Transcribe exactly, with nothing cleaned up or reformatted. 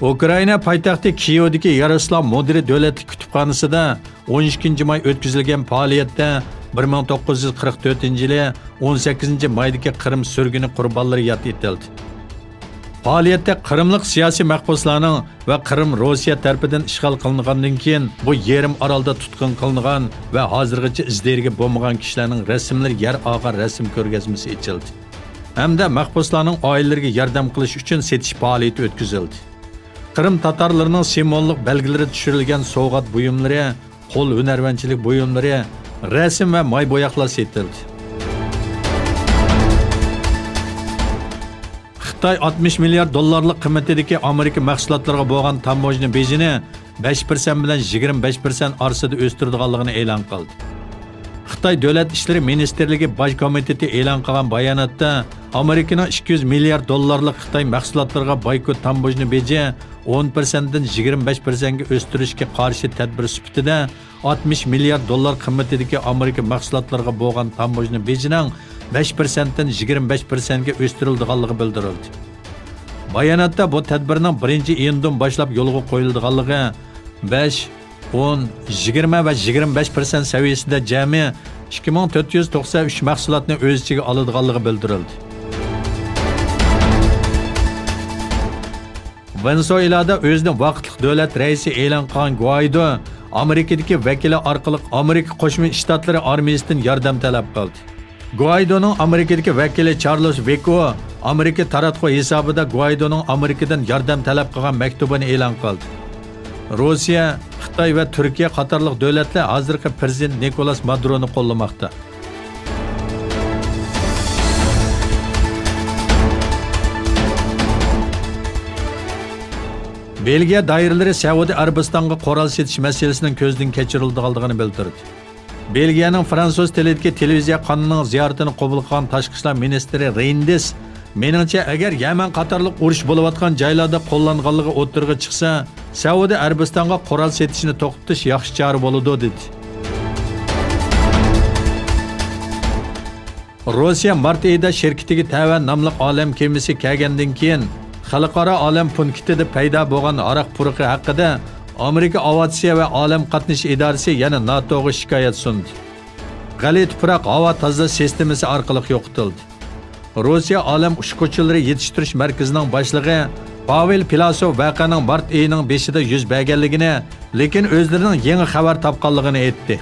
ئۇكرائىنا پايتەختى كىيېۋدىكى ياراسلاۋ مۇدىرى دۆلەتلىك كۇتۇپخانىسىدا ئون ئىككىنچى ماي ئۆتكۈزۈلگەن پائالىيەتتە بىر مىڭ توققۇز يۈز قىرىق تۆتىنچى يىلى ئون سەككىزىنچى مايدىكى قىرىم سۈرگۈنى قۇربانلىرى ياد ئېتىلدى. پائالىيەتتە قىرىملىق سىياسىي مەھبۇسلارنىڭ ۋە قىرىم روسىيە تەرىپىدىن ئىشغال قىلىنغاندىن كېيىن بۇ يېرىم ئارالدا تۇتقۇن قىلىنغان ۋە ھازىرغىچە ئىز دېرىكى بولمىغان كىشىلەرنىڭ رەسىملىرى يەر ئالغان رەسىم كۆرگەزمىسى ئېچىلدى ھەمدە مەھبۇسلارنىڭ ئائىلىلىرىگە ياردەم قىلىش ئۈچۈن سېتىش پائالىيىتى ئۆتكۈزۈلدى. قىرىم تاتارلىرىنىڭ سىمۋوللۇق بەلگىلىرى چۈشۈرۈلگەن سوۋغات بۇيۇملىرى، قول ھۈنەرۋەنچىلىك بۇيۇملىرى، رەسىم ۋە ماي بوياقلار سېتىلدى. خىتاي ئاتمىش مىليارد دوللارلىق قىممىتىدىكى ئامېرىكا مەھسۇلاتلىرىغا بولغان تاموژنا بېجىنى بەش پىرسەنت بىلەن يىگىرمە بەش پىرسەنت ئارىسىدا ئۆستۈرىدىغانلىقىنى ئېلان قىلدى. خىتاي دۆلەت ئىشلىرى مىنىستىرلىكى باج كومىتېتى ئېلان قىلغان باياناتتا، ئامېرىكىنىڭ ئىككى يۈز مىليارد دوللارلىق خىتاي مەھسۇلاتلىرىغا بايكوت تاموژنا بېجى ئون پىرسەنتتىن يىگىرمە بەش پىرسەنتكە ئۆستۈرۈشكە قارشى تەدبىر سۈپىتىدە، ئاتمىش مىليارد دوللار قىممىتىدىكى ئامېرىكا مەھسۇلاتلىرىغا بولغان تاموژنا بېجىنىڭ بەش پىرسەنتتىن يىگىرمە بەش پىرسەنتكە ئۆستۈرۈلىدىغانلىقى بىلدۈرۈلدى. باياناتتا بۇ تەدبىرنىڭ بىرىنچى ئىيۇندىن باشلاپ يولغا قويۇلىدىغانلىقى، بەش، ئون، يىگىرمە ۋە يىگىرمە بەش پىرسەنت سەۋىيەسىدە جەمئىي ئىككى مىڭ تۆت يۈز توقسەن ئۈچ مەھسۇلاتنى ئۆز ئىچىگە ئالىدىغانلىقى بىلدۈرۈلدى. ۋېنېسۇېلادا ئۆزىنى ۋاقىتلىق دۆلەت رەئىسى ئېلان قىلغان گۇئايدو ئامېرىكىدىكى ۋەكىلى ئارقىلىق ئامېرىكا قوشما شتاتلىرى ئارمىيىسىدىن ياردەم تەلەپ قىلدى. گۇئايدونىڭ ئامېرىكىدىكى ۋەكىلى چارلىس ۋېكو ئامېرىكا تاراتقۇ ھېسابىدا گۇئايدونىڭ ئامېرىكىدىن ياردەم تەلەپ قىلغان مەكتۇبىنى ئېلان قىلدى. روسىيە، خىتاي ۋە تۈركىيە قاتارلىق دۆلەتلەر ھازىرقى پىرېزىدېنت نىكولاس مادۇرونى قوللىماقتا. بېلگىيە دائىرىلىرى سەئۇدى ئەرەبىستانغا قورال سېتىش مەسىلىسىنىڭ كۆزدىن كېچۈرۈلىدىغانلىقىنى بىلدۈردى. بېلگىيەنىڭ فرانسۇز تىلىدىكى تېلېۋىزىيە قانىلىنىڭ زىيارىتىنى قوبۇل قىلغان تاشقى ئىشلار مىنىستىرى رېيندېس، مېنىڭچە، ئەگەر يەمەن قاتارلىق ئۇرۇش بولۇۋاتقان جايلاردا قوللانغانلىقى ئوتتۇرىغا چىقسا، سەئۇدى ئەرەبىستانغا قورال سېتىشنى توختىتىش ياخشى چارە بولىدۇ، دېدى. روسىيە مارت ئېيىدا شىركىتىگە تەۋە ناملىق ئالەم كېمىسى كەلگەندىن كېيىن، خەلقئارا ئالەم پونكىتىدا پەيدا بولغان ھاراق پۇرىقى ھەققىدە ئامېرىكا ئاۋىئاتسىيە ۋە ئالەم قاتنىشى ئىدارىسى، يەنى ناتوغا شىكايەت سۇندى. غەلىتە پۇراق ھاۋا تازىلاش سىستېمىسى ئارقىلىق يوقىتىلدى. روسىيە ئالەم ئۇچقۇچىلىرى يېتىشتۈرۈش مەركىزىنىڭ باشلىقى پاۋېل پىلاسوف ۋەقەنىڭ مارت ئېيىنىڭ بېشىدا يۈز بەرگەنلىكىنى، لېكىن ئۆزلىرىنىڭ يېڭى خەۋەر تاپقانلىقىنى ئېيتتى.